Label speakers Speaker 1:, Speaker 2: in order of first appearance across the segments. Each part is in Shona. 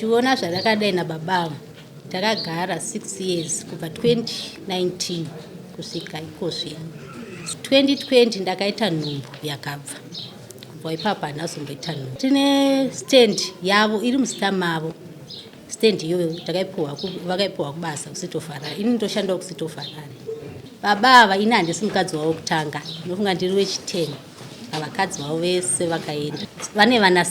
Speaker 1: Uchiona zvandakadai nababa ava, takagara 6 years kubva 2019 kusvika iko zvino. 2020 ndakaita nhumbu yakabva. Kubva ipapo handina kuzomboita nhumbu. Tine stand yavo iri muzita mavo. Stand iyoyo takaipiwa vakaipiwa kubasa kuCity of Harare. Ini ndoshandawo kuCity of Harare. Baba ava ini handisi mukadzi wavo kutanga. Ndinofunga ndiri wechi10. Vakadzi vavo vese vakaenda. Vane vana 6.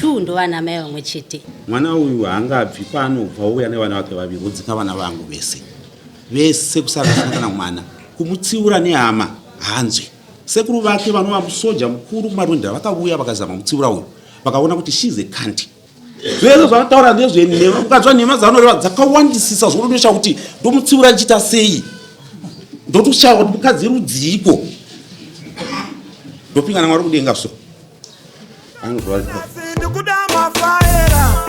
Speaker 1: 2 ndovana mai vamwe chete.
Speaker 2: Mwana uyu haangabvi kwaanobva ouya nevana vake vaviri odzika vana vangu vese vese kusara kusina kana mwana. Kumutsiura nehama haanzwi. Sekuru vake vanova musoja mukuru kuMarondera vakauya vakazama kumutsiura uyu vakaona kuti she is a cunt. Zvese zvavataura ndezvenhema, ukanzwa nhema dzavanoreva dzakawandisisa zvokutoshaya kuti ndomutsiura ndichiita sei, ndotoshaya kuti mukadzi rudziiko, ndopingana Mwari kudenga so.
Speaker 3: Ndikuda mafaera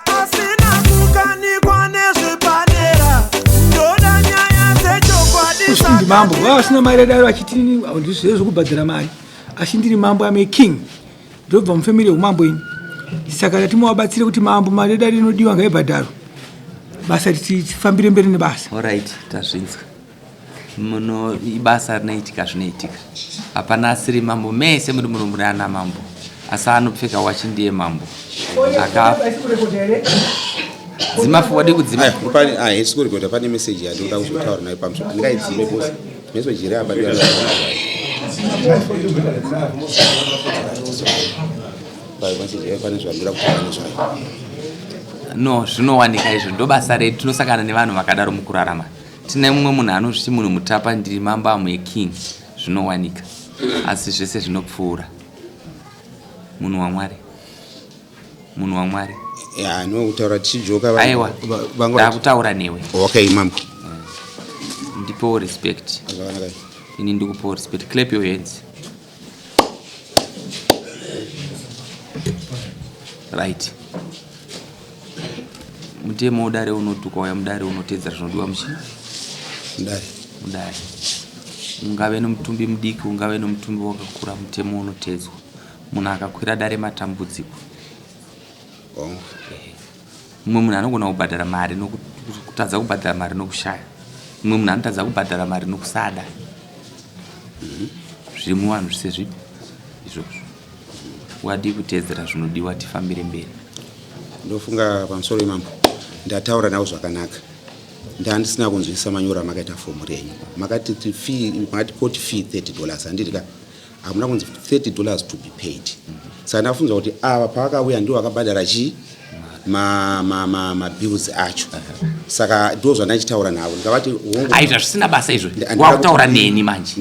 Speaker 3: asina kukanikwa nezvepadera ndoda nyaya dzechokwadi.
Speaker 4: Ndi mambo vava vasina mari yadaro vachiti ndizvo zvekubhadhara mari asi ndiri mambo ame king ndobva mufamily yeumambo ini saka tati muvabatsire kuti mambo mari yedare inodiwa ngaibhadharwe basa tifambire mberi nebasa.
Speaker 5: Alright, tazvinzwa. Muno ibasa rinoitika zvinoitika. Hapana asiri mambo mese muri muno muri ana mambo. Asi anopfeka wachi ndiye mambo. Aka dzima wadi kudzima.
Speaker 2: Aya, pane ah, isi kurekoda pane message yandinoda kuzotaura nayo pamusoro. Ndingaidzime boss. Message iri apa ndiyo. Pane message pane zvandinoda kutaura nezvayo.
Speaker 5: No, zvinowanika izvo ndobasa redu tinosangana nevanhu vakadaro mukurarama. Tine mumwe munhu anozviti munhu mutapa ndiri mambo am a king zvinowanika asi zvese zvinopfuura munhu wamwari munhu wamwari
Speaker 2: ya no kutaura tichijoka
Speaker 5: aiwa ndakutaura newe
Speaker 2: okay mambo
Speaker 5: ndipewo respect ini ndikupewo respect clap your hands right Mutemo udare unoti ukauya mudare unoteedzera zvinodiwa muchi
Speaker 2: mudare.
Speaker 5: Mudare. Ungave nomutumbi mudiki, ungave nomutumbi wakakura, mutemo unoteedzwa. Munhu akakwira dare matambudziko.
Speaker 2: Oh.
Speaker 5: Mumwe munhu anogona kubhadhara mari nokutadza kubhadhara mari nokushaya. Mumwe munhu anotadza kubhadhara mari nokusada. Zviri muvanhu zvise zvipi izvozvo. Wadii kuteedzera zvinodiwa tifambire mberi.
Speaker 2: Ndofunga pamusoro imambo ndataura navo zvakanaka ndandisina kunzwisisa manyoro amakaita fomu renyu makati fee makati court fee 30 dollars handiti ka hamuna kunzi 30 dollars to be paid saka ndafunza kuti ava pavakauya ndivo vakabhadhara chii mabills ma, ma, acho saka ndo zvandachitaura navo ndikavati
Speaker 5: aita zvisina basa izvo wakutaura neni manje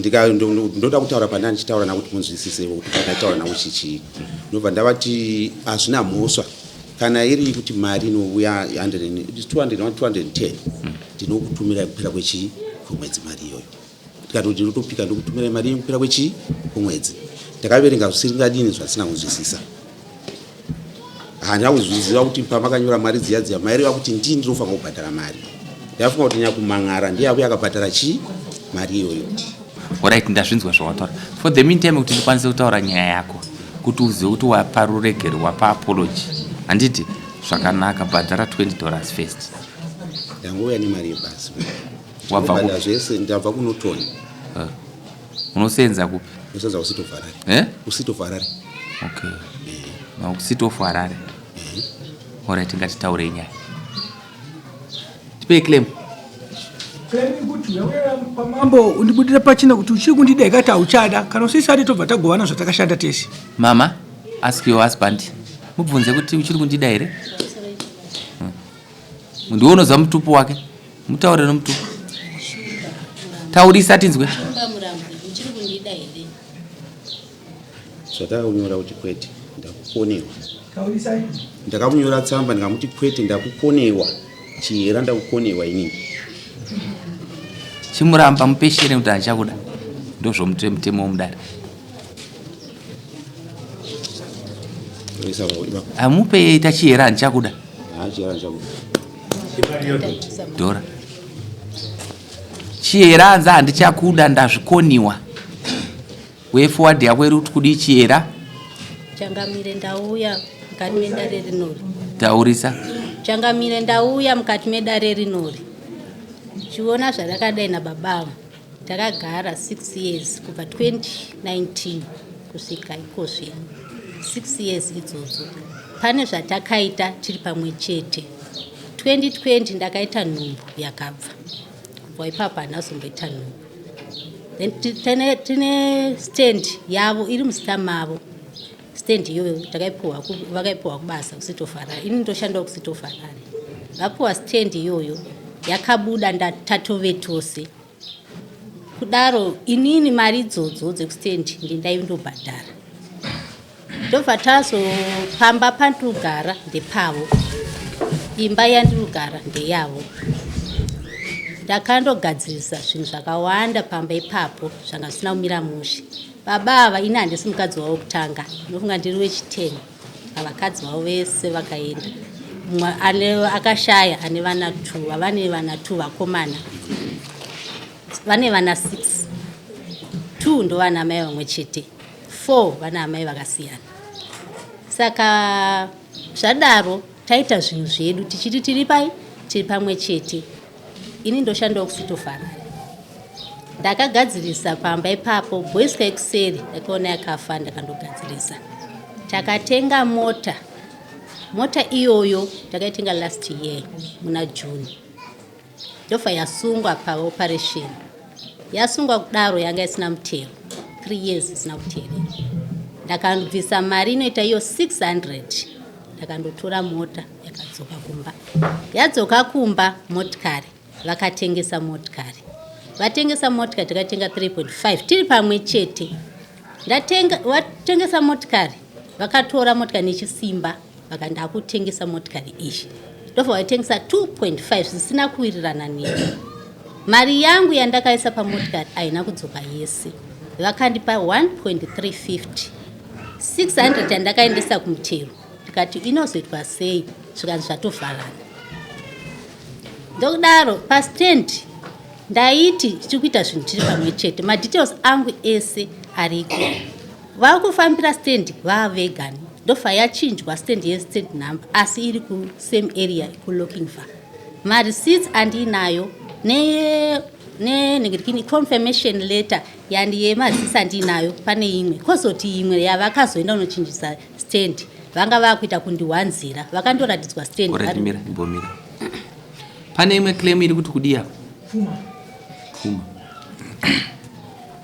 Speaker 2: ndoda kutaura pandanga ndichitaura navo kuti munzwisise kuti pandataura navo chichii ndobva ndavati hazvina mhosva kana iri kuti mari inouya 210 ndinokutumirai kupera kwechii kwemwedzi mari iyoyo ndikatoti ndinotopika ndokutumirai mari yenyu kupera kwechii kwemwedzi ndakaverenga zvisingadini zvasina kunzwisisa handina kuzviziva kuti pamakanyora mari dziya dziya maireva kuti ndii ndinofanira kubhadhara mari ndafunga kuti nyakumang'ara ndiye akuya akabhadhara chii mari iyoyo
Speaker 5: Alright, ndazvinzwa zvawataura. For the meantime kuti ndikwanise kutaura nyaya yako kuti uzive kuti wapa ruregero wapa apology. Handiti zvakanaka bhadhara 20 dollars first.
Speaker 2: Ndangouya nemari yebhasi.
Speaker 5: Wabva kupi?
Speaker 2: Zvese ndabva kuNorton.
Speaker 5: Uh, unosenza kupi?
Speaker 2: Unosenza kuCity of Harare.
Speaker 5: Eh?
Speaker 2: KuCity of Harare.
Speaker 5: Okay. Eh. Now kuCity of Harare.
Speaker 2: Eh.
Speaker 5: Alright, ngatitaure nyaya. Tipei claim.
Speaker 4: Claim kuti uya pamambo undibudira pachena kuti uchiri kundida ikati hauchada kana usisade tobva tagovana zvatakashanda tese.
Speaker 5: Mama, ask your husband. Mubvunze kuti uchiri kundida here? Ndiwe unoziva mutupo wake. Mutaure nomutupo. Taurisa tinzwe.
Speaker 1: Uchiri kundida here?
Speaker 2: Zvatakunyora kuti kwete ndakukonewa.
Speaker 4: Taurisai.
Speaker 2: Ndakamunyora tsamba ndikamuti kwete ndakukonewa. Chihera ndakukonewa inini.
Speaker 5: Chimuramba mupeshere kuti handichakuda. Ndozvomutemo womudare. Amupe ita chihera handichakuda. Dhora. Chihera hanzi handichakuda ndazvikoniwa. Way forward yako iri kuti kudii Chihera?
Speaker 1: Changamire ndauya mukati medare rinori.
Speaker 5: Taurisa.
Speaker 1: Changamire, ndauya mukati medare rinori. Chiona zvarakadai nababa ava. Takagara 6 years kubva 2019 kusvika iko zvino. 6 years idzodzo. Pane zvatakaita tiri pamwe chete. 2020 ndakaita nhumbu yakabva. Kubva ipapo handina kuzomboita nhumbu. Then tine stand yavo iri muzita mavo. Stand iyoyo takaipiwa vakaipiwa kubasa kuCity of Harare. Ini ndoshandawo kuCity of Harare. Vapiwa stand iyoyo yakabuda ndatove tose. Kudaro inini mari idzodzo dzekustand ndindaindobhadhara. Ndobva tazopamba pandinogara ndepavo. Imba yandinogara ndeyavo. Ndakandogadzirisa zvinhu zvakawanda pamba ipapo zvanga zvisina kumira mushe. Baba ava ini handisi mukadzi wavo kutanga, ndinofunga ndiri wechiteni. Vakadzi vavo vese vakaenda. Mumwe ane akashaya ane vana 2, vane vana 2 vakomana. Vane vana 6. 2 ndovana amai vamwe chete. 4 vana amai vakasiyana. Saka zvadaro taita zvinhu zvedu tichiti tiri pai tiri pamwe chete. Ini ndoshandawo kuCity of Harare. Ndakagadzirisa pamba ipapo boys yekuseri ndakaona yakafa ndakandogadzirisa. Takatenga mota. Mota iyoyo takaitenga last year muna June. Ndofa yasungwa paoperation. Yasungwa kudaro yanga isina mutero. 3 years isina kuterera. Ndakabvisa mari inoita iyo 600. Ndakandotora mota yakadzoka kumba. Yadzoka kumba motikari vakatengesa motikari. Vatengesa motikari takatenga 3.5 tiri pamwe chete. Ndatenga vatengesa motikari vakatora motikari nechisimba vakati ndakutengesa motikari iyi. Ndobva vaitengesa 2.5 zvisina kuwirirana neni. Mari yangu yandakaisa pamotikari haina kudzoka yese. Vakandipa 1.350. 600 yandakaendesa kumutero ndikati inozoitwa sei zvikanzi zvatovharana. Ndokudaro pastand ndaiti tiri kuita zvinhu tiri pamwe chete, madetails angu ese ariko. Vakufambira stand vavegani ndofa yachinjwa stand yestand number asi iri kusame area kuLochinvar. Mareceipts andinayo nenhingirikini confirmation letter yandi yemareceipts andinayo pane imwe, kozoti imwe yavakazoenda kunochinjisa stand vanga vakuita kundiwanzira vakandoratidzwa stand.
Speaker 5: Alright, mira, imbomira. Pane imwe claim iri kuti kudii apa?
Speaker 4: Pfuma.
Speaker 5: Pfuma.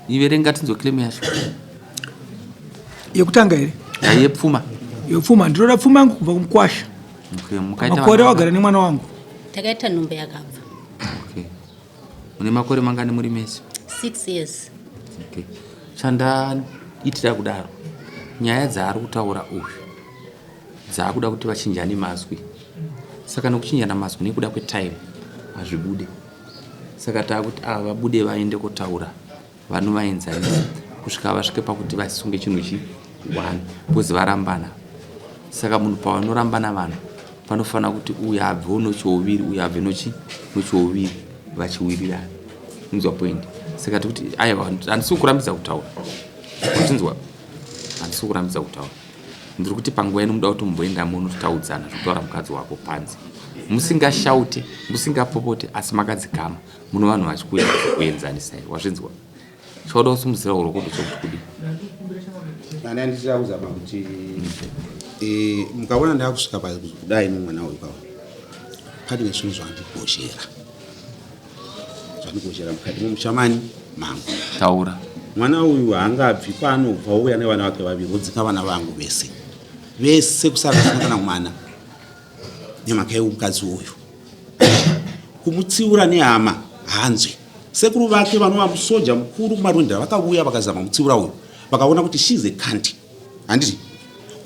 Speaker 5: Iverenga tinzwe claim yacho.
Speaker 4: Yekutanga here?
Speaker 5: Ya yepfuma.
Speaker 4: Yepfuma ndinoda pfuma yangu kubva kumukwasha.
Speaker 5: Okay, mukaita
Speaker 4: makore wagara nemwana wangu.
Speaker 1: Takaita nhumbu yakabva.
Speaker 5: Okay. Mune makore mangani muri mese?
Speaker 1: 6 years.
Speaker 5: Okay. Chandaitira kudaro. Nyaya dzaari kutaura uyu dzaakuda kuti vachinjane mazwi. Saka nokuchinjana mazwi nekuda kwetime hazvibude. Saka taakuti ava vabude vaende kotaura vanovaenzanisa kusvika vasvike pakuti vasunge chinhu chi one because varambana. Saka munhu pavanorambana vanhu panofanira kuti uyu abve nochouviri uyu abve nochouviri vachiwirirana. Unzwa point. Saka tikuti aiwa handisi kukurambidza kutaura. Watinzwa? Handisi kukurambidza kutaura. Ndiri kuti panguva ino muda kuti mumboenda munotaudzana zvekutaura mukadzi wako panze. Musingashaute, musingapopote asi makadzikama. Muno vanhu vachikuya kuenzanisai. Wazvinzwa? Chauda kusimudzira urokodo chokuti kudii?
Speaker 2: Nani ndichida kuzama kuti mukaona ndakusvika pakudai nomwana uyu kaona pane zvinhu zvandigoshera. Zvandigoshera mukati memushamani mangu.
Speaker 5: Taura.
Speaker 2: Mwana uyu haangabvi paanobva ouya nevana vake vaviri odzika vana vangu vese. Vese kusara kusina kana mwana. Nemhaka yemukadzi uyu. Kumutsiura nehama haanzwi. Sekuru vake vanova musoja mukuru kumarondera vakauya vakazama mutsiura uyu. Vakaona kuti she is a cunt. Handiti?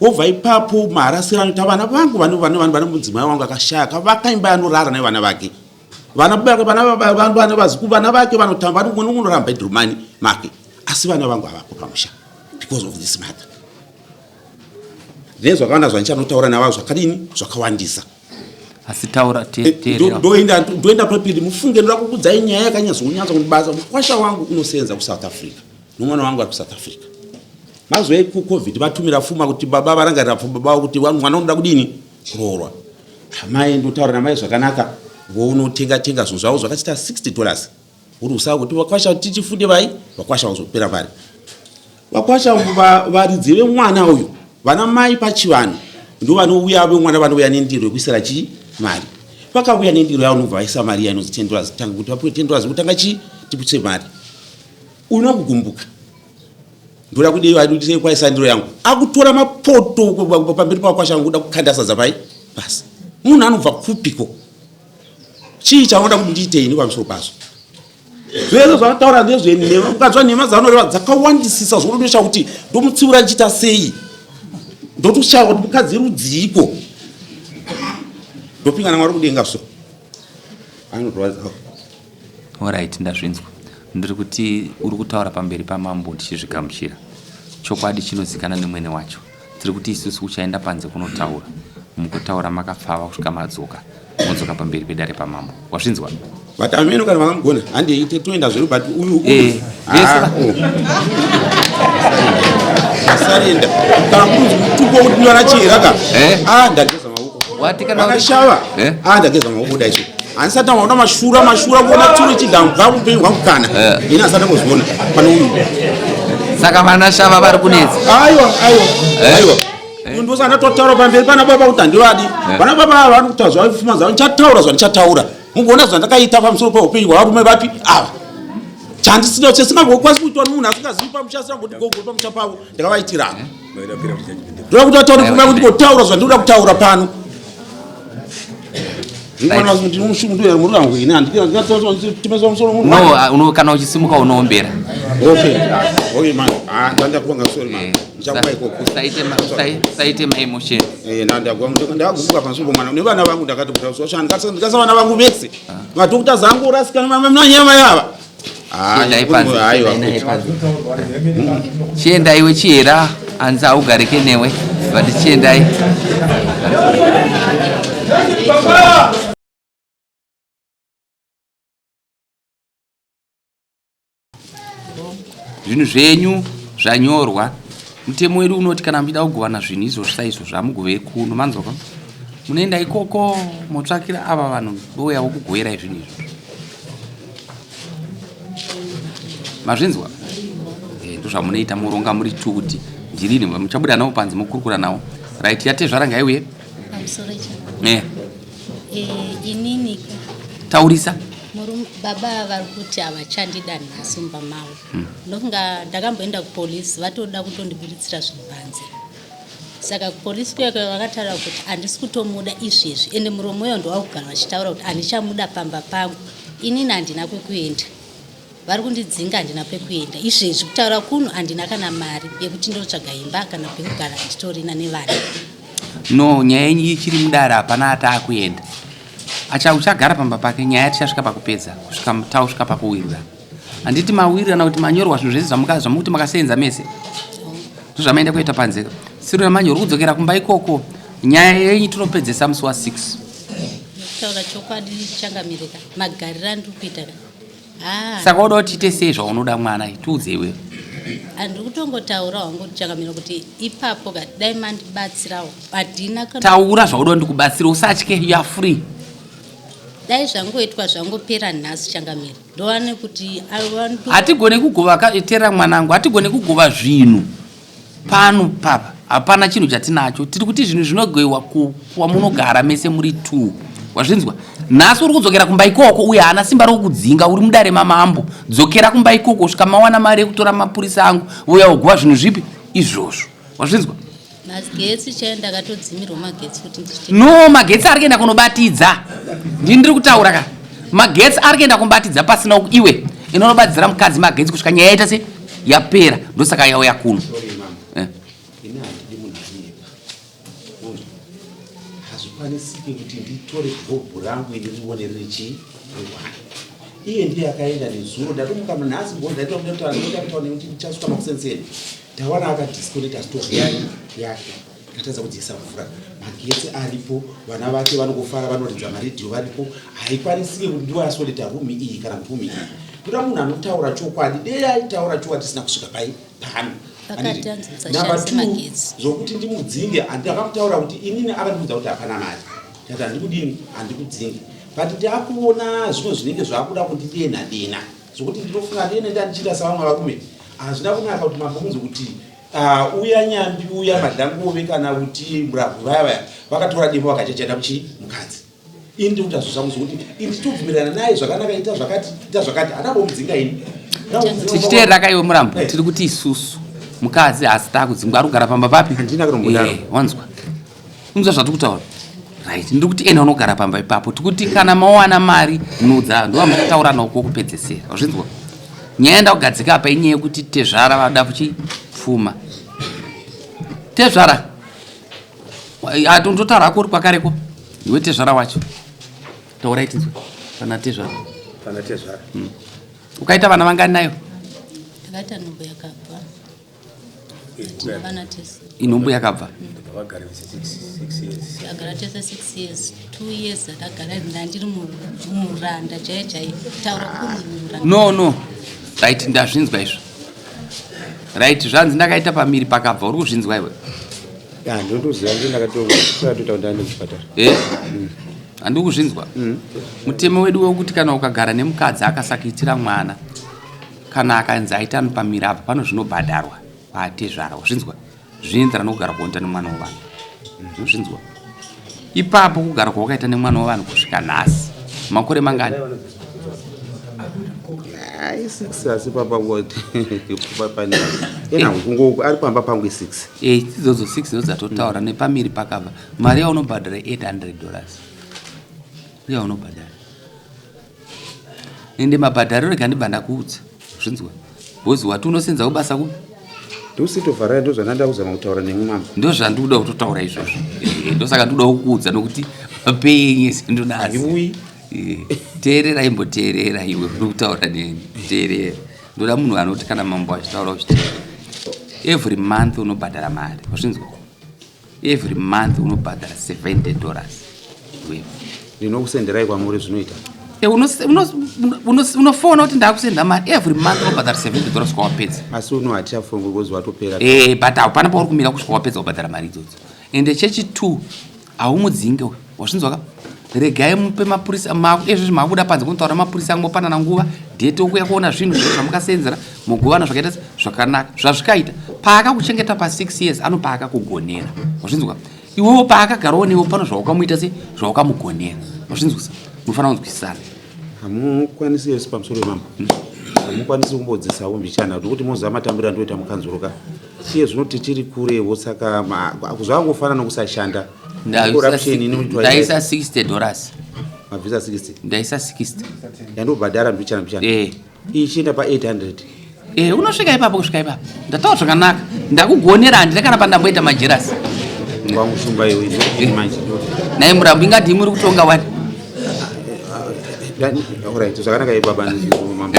Speaker 2: Wobva ipapo maharasiro anoita vana vangu vane mudzimai wangu akashaya akavaka imba yanorara nevana vake. Vana vake vana vazukuru vana vake vanotamba unorara mubedroom make. Asi vana vangu havapo pamusha because of this mother. Ndine zvakawanda zvandichanotaura navo zvakadini zvakawandisa.
Speaker 5: Asi taura teerera.
Speaker 2: Ndoenda papiri mufunge ndoda kukudzai nyaya yakanyatsonyatsa kundibasa. Mukwasha wangu unosenza kuSouth Africa. Nomwana wangu ari kuSouth Africa. Mazuva ekuCovid vatumira fuma kuti baba varangarira pfuma baba kuti mwana unoda kudini kuroorwa. Amai ndotaura namai zvakanaka vounotenga tenga zvinhu zvavo zvakachita 60 dollars. Uri usawa kuti vakwasha tichifunde vai vakwasha vazopera mari. Vakwasha varidzi vemwana uyu vana mai pachivanhu ndovanouya vemwana vanouya nendiro yekuisira chii mari. Vakauya nendiro yavo nobva vaisa mari iya inonzi 10 dollars tanga kuti vapiwe 10 dollars kutanga chii tiputse mari. Unokugumbuka. Ndoda kudei vadudisei kwaisa ndiro yangu. Akutora mapoto pamberi pakwasha kuda kukanda sadza pai pasi. Munhu anobva kupiko? Chii chaunoda kuti ndiite ini pamusoro pazvo? Zvese zvavataura ndezvenhema, ukanzwa nhema dzavanoreva dzakawandisisa zvokutoshaya kuti ndomutsiura ndichiita sei. Ndotoshaya kuti mukadzi rudziiko. Ndopingana Mwari kudenga so. Anorwadza.
Speaker 5: Alright, ndazvinzwa. Ndiri kuti uri kutaura pamberi pamambo ndichizvigamuchira. Chokwadi chinozikana nemwene wacho. Tiri kuti isusu uchaenda panze kunotaura. Mukotaura makapfava kusvika madzoka. Modzoka pamberi pedare pamambo. Wazvinzwa?
Speaker 2: But ameno kana vakamugona handei toenda zvedu but uyu eh, ah, oh. Asarenda kana kunzi mutupo kuti ndivana chihera ka eh? ah ndageza maoko
Speaker 5: wati kana
Speaker 2: vakashava eh? ah ndageza maoko kudai so handisati ndaona mashura mashura kuona tsuro ichidambwa upenyu hwangu kana eh. ini handisati ndambozviona pane uyu
Speaker 5: saka vana shava vari kunetsa
Speaker 2: aiwa aiwa eh. aiwa eh. ndosaka ndatotaura pamberi pana baba kuti handivadi vana baba ava vari kutaura zvavafuma zvavo ndichataura zvandichataura mugoona zvandakaita pamusoro peupenyu hwavarume vapi ava chandisina chesingambokwanisi kuitwa nemunhu asingazivi pamusha asingamboti gogo pamusha pavo ndakavaitira ndoda kuti ataure pfuma kuti kotaura zvandinoda kutaura pano
Speaker 5: No, kana uchisimuka unoombera.
Speaker 2: Ah, eh,
Speaker 5: usaite maemotion
Speaker 2: eh, ndaguka pamusoro pomwana nevana vangu ndakati ndikasa vana vangu vese ah. madhokta zangu rasikana manyama yava
Speaker 5: Chiendai iwe chihera hanzi haugarike newe but chiendai. Zvinhu zvenyu zvanyorwa. Mutemo wedu unoti kana muchida kugovana zvinhu izvozvo saizvozvo hamugovei kuno manzwaka. Munoenda ikoko motsvakira ava vanhu vouya vokugoverai zvinhu izvozvo. Mazvinzwa? Eh, ndozvamunoita moronga muri two kuti ndirini muchabuda navo panze mokurukura navo. Right, yatezvara ngaiuye.
Speaker 1: Pamusoro icho.
Speaker 5: Eh.
Speaker 1: Eh, inini
Speaker 5: taurisa
Speaker 1: murume baba vari kuti havachandida nhasi mumba mavo hmm. ndofunga ndakamboenda kupolisi vatoda kutondibuditsira zvinhu panze saka kupolisi kuya kuya vakataura kuti handisi kutomuda izvezvi ende muromo uyo ndowakugara vachitaura kuti handichamuda pamba pangu inini handina kwekuenda vari kundidzinga handina pekuenda izvezvi kutaura kuno handina kana mari yekuti ndotsvaga imba kana pekugara handitorina nevana
Speaker 5: no nyaya yenyu ichiri mudare hapana ataakuenda acha uchagara pamba pake nyaya tichasvika pakupedza kusvika tausvika pakuwirirana handiti mawirirana kuti manyorwa zvinhu zvese zvamukuti makaseenza mese ndozvamaenda kuita panze siro yamanje uri kudzokera kumba ikoko nyaya yenyu tinopedzesa musi wa 6
Speaker 1: kutaura chokwadi changamirika magariro andiri kuita ka
Speaker 5: ah. Saka unoda kuti tiite sei zvaunoda mwana tiudze iwewe.
Speaker 1: Andiri kutongotaura hangu changamira kuti ipapo ka dai mandibatsirawo hadina
Speaker 5: kana Taura zvaunoda ndikubatsire usatye you are free.
Speaker 1: Dai zvangoitwa zvangopera nhasi changamira ndowane kuti
Speaker 5: Hatigone kugova ka teerera mwanangu hatigone kugova zvinhu. Pano papa hapana chinhu chatinacho tiri kuti zvinhu zvinogoiwa kwamunogara mese muri two wazvinzwa nhasi uri kudzokera kumba ikoko uye haana simba rokudzinga uri mudare mamambo dzokera kumba ikoko kusvika mawana mari yekutora mapurisa angu vouya voguva zvinhu zvipi izvozvo wazvinzwa
Speaker 1: magetsi chaiyo ndakatodzimirwa magetsi kuti
Speaker 5: ndichite no magetsi ari kuenda kunobatidza ndini ndiri kutaura ka magetsi ari kuenda kunobatidza pasina iwe inonobatidzira mukadzi magetsi kusvika nyaya yaita se yapera ndosaka yauya kuno
Speaker 2: eh. Ini handidi munhu anonyepa. Hazvikwanisiki kuti nditore bhobho rangu ini rione riri chii riwani. Iye ndiye akaenda nezuro ndatomuka nhasi ngo ndaita kuda kutaura ndoda kutaura nekuti ndichasvika makusenseni. Tawana akadisconnecta stove yake. Akatadza kudziisa mvura. Magetsi aripo, vana vake vanongofara vanoridza maredhiyo varipo. Haikwanisike kuti ndiwe asoleta room iyi kana kuti room iyi. Ndoda munhu anotaura chokwadi. Dei aitaura chokwadi tisina kusvika pai pano.
Speaker 1: Vakati hanzi
Speaker 2: Number
Speaker 1: musashandise
Speaker 2: two,
Speaker 1: magetsi.
Speaker 2: zvokuti ndimudzinge ndakamutarira kuti inini akandiudza kuti hapana mari ndati handikudini handikudzingi but ndakuona zvimwe zvinenge zvakuda kundidena dena zvokuti ndinofunga ndine ndandichiita savamwe varume hazvina kunaka kuti mambo munzi kuti ah, uya nyambi uya madlangove kana kuti murabvu vaya vaya vakatora demo vakachachaenda kuchi mukadzi ini ndikuti hazvo zvangu zvokuti ini nditobvumirana naye zvakanaka ita zvakati ita zvakati handambomudzinga ini
Speaker 5: Tichiteerera kaiwe murambo
Speaker 2: Eh.
Speaker 5: tiri kuti isusu mukadzi haasi taakudzingwa ari kugara pamba papi.
Speaker 2: Handina kutombodaro.
Speaker 5: Eh, wanzwa unzwa zvatiri kutaura right ndiri kuti ena unogara pamba ipapo tikuti kana mawana mari munoudza ndova muchataura nawo kwokupedzesera wazvinzwa nyaya yandakugadzika apa inyaya yekuti tezvara vada kuchipfuma tezvara ndotaura hako uri kwakareko iwe tezvara wacho taurai tinzwe pana tezvara
Speaker 2: pana tezvara
Speaker 5: ukaita vana vangani nayo
Speaker 1: Ndakaita nhumbu yakabva. Tina vana tese.
Speaker 5: Inhumbu yakabva.
Speaker 6: Vagara vese 6 years.
Speaker 1: Tagara tese 6 years. 2 years atagara ndandiri muranda chaiye chaiye. Taura kuri muranda.
Speaker 5: No no. Right ndazvinzwa izvo. Right zvanzi ndakaita pamiri pakabva uri kuzvinzwa iwe.
Speaker 6: Ya ndinotoziva ndi ndakatoita ndaenda kuchipatara.
Speaker 5: Eh? Handiri kuzvinzwa. Mutemo wedu wekuti kana ukagara nemukadzi akasakuitira mwana kana akanzi aita pamiri apa pano zvinobhadharwa kwaatezvara wazvinzwa zvinoenderana nokugara kwaunoita nemwana wevanhu zvinzwa ipapo kugara kwawakaita nemwana wevanhu kusvika nhasi makore mangani
Speaker 2: Ai, six asi papa pane ena kungo ari pamba pangu i6
Speaker 5: Eh, idzodzo 6 ndo dzatotaura nepamiri pakabva mari yaunobhadhara 800 dollars yaunobhadhara ende mabhadhariro rega ndibva ndakuudza zvinzwa bhozi wati unosenza kubasa kupi
Speaker 2: ndositovharira ndozvandanda kuzama kutaura nemwi mambo
Speaker 5: ndozvandikuda kutotaura izvozvo Eh, ndosaka ndikuda kukuudza nokuti mapei enyu ese ndonasi
Speaker 2: Handiuyi.
Speaker 5: Eh, teerera imboteerera iwe uri kutaura neni teerera ndoda munhu anoti kana mambo achitaura uchiteerera every month unobhadhara mari wazvinzwa every month unobhadhara 70 dollars iwewe
Speaker 2: ndinokusenderai kwamuri zvinoita
Speaker 5: Eh, unofona kuti ndakusenda mari every month unobhadhara 70 dollars kwawapedza
Speaker 2: asi uno hatichafungi because watopera
Speaker 5: Eh, but hapana pauri kumira kusvika wapedza kubhadhara mari idzodzo ende chechi 2 haumudzinge uyu wazvinzwa ka regai mupe mapurisa ezvezvi makuda panze kunotaura mapurisa angopanana nguva dhete okuya kuona zvinhu zviro zvamakasenzera mugovana zvakaita zvakanaka zvazvikaita paakakuchengeta pa6 years ano paakakugonera wazvinzwa iwewo paakagarawo newe pano zvawakamuita se zvawakamugonera wazvinzwisa munofanira kunzwisisana
Speaker 2: Hamukwanisi yese pamusoro wemambo hamukwanisi kumbodzisawo mbichana nokuti moziva matambiro andoita mukanzuro ka iye zvino tichiri kurewo saka zvakangofanana nokusashanda Corruption inoitwa
Speaker 5: Ndaisa 60 dollars.
Speaker 2: Mabvisa 60?
Speaker 5: Ndaisa 60.
Speaker 2: Yandobhadhara mbichana mbichana
Speaker 5: Eh.
Speaker 2: ichienda pa800.
Speaker 5: Eh, unosvika ipapo kusvika ipapo ndataura zvakanaka ndakugonera handina kana pandamboita majerasi.
Speaker 2: Wangu shumba iwe ndodini manje?
Speaker 5: Naye murambo ingati muri kutonga wani.
Speaker 2: Alright, zvakanaka ibaba mambo.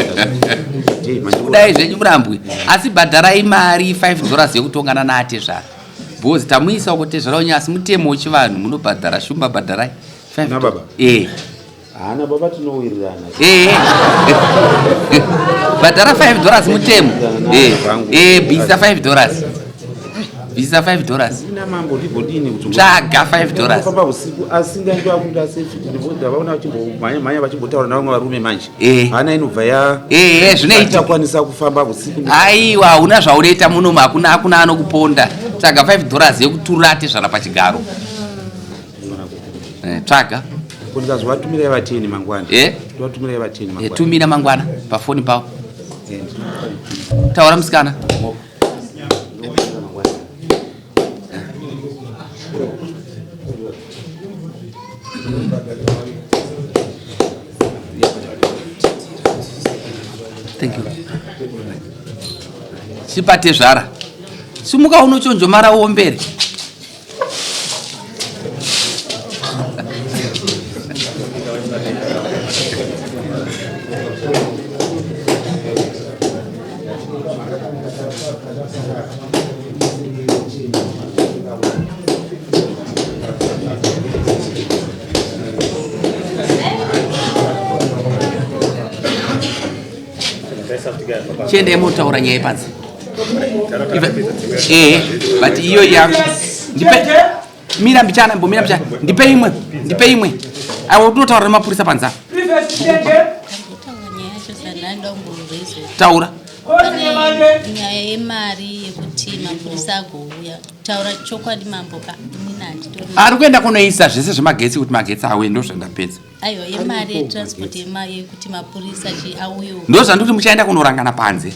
Speaker 5: Kudai zvenyu murambwe asi bhadharai mari 5 dollars yekutongana naatezvara bhozi tamuisa uko tezvara wenyu asi mutemo wechivanhu munobhadhara shumba bhadharai 5
Speaker 2: Na baba?
Speaker 5: Eh.
Speaker 2: Haana baba tinowirirana.
Speaker 5: Eh. Bhadhara 5 dollars mutemo. Eh. Eh, bvisa 5 dollars. Bvisa 5 dollars.
Speaker 2: Ina mambo ndibodini kuti
Speaker 5: Tsvaga 5 dollars.
Speaker 2: Famba usiku asingaitwa kuita safety ndavaona vachimbomhanya mhanya vachimbotaura navamwe varume manje.
Speaker 5: Eh.
Speaker 2: Hana inobva ya
Speaker 5: Eh, eh, zvinoita.
Speaker 2: Achakwanisa kufamba usiku.
Speaker 5: Aiwa, hauna zvaunoita muno hakuna hakuna anokuponda. Tsvaga 5 dollars yekuturura tezvara pachigaro. Eh, tsvaga.
Speaker 2: Ndikazovatumira vateni mangwana.
Speaker 5: Eh?
Speaker 2: Ndovatumirai vateni
Speaker 5: Eh,
Speaker 2: mangwana.
Speaker 5: tumira mangwana pafoni pavo. Taura musikana. Thank you. Chipate zvara. Simuka unochonjomara uombere. Chiendai motaura nyaya yepanze. Ehe, but iyo yako ndipe mira mbichana mbomira mbichana ndipe imwe ndipe imwe aiwa unotaura nemapurisa panze apa. Taura
Speaker 1: nyaya yemari yekuti mapurisa agouya taura chokwadi mambo ka inini handitori
Speaker 5: ari kuenda kunoisa zvese zvemagetsi kuti magetsi auye ndozvandapedza
Speaker 1: aiwa yemari yetransport yekuti mapurisa chi auye
Speaker 5: ndozvandikuti muchaenda kunorangana panze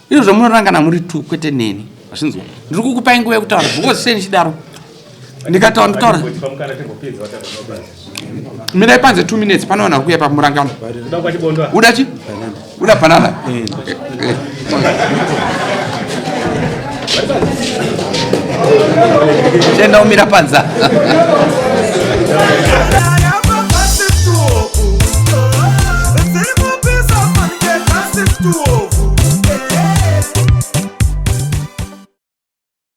Speaker 5: izvo zvamunorangana muri tu kwete neni azvinzwa ndiri kukupai nguva yekutaura because sei ndichidaro ndikataura nditaura mirai panze 2 minutes pane vanhu vari kuuya pamurangano uda chi uda banana chenda umira panza.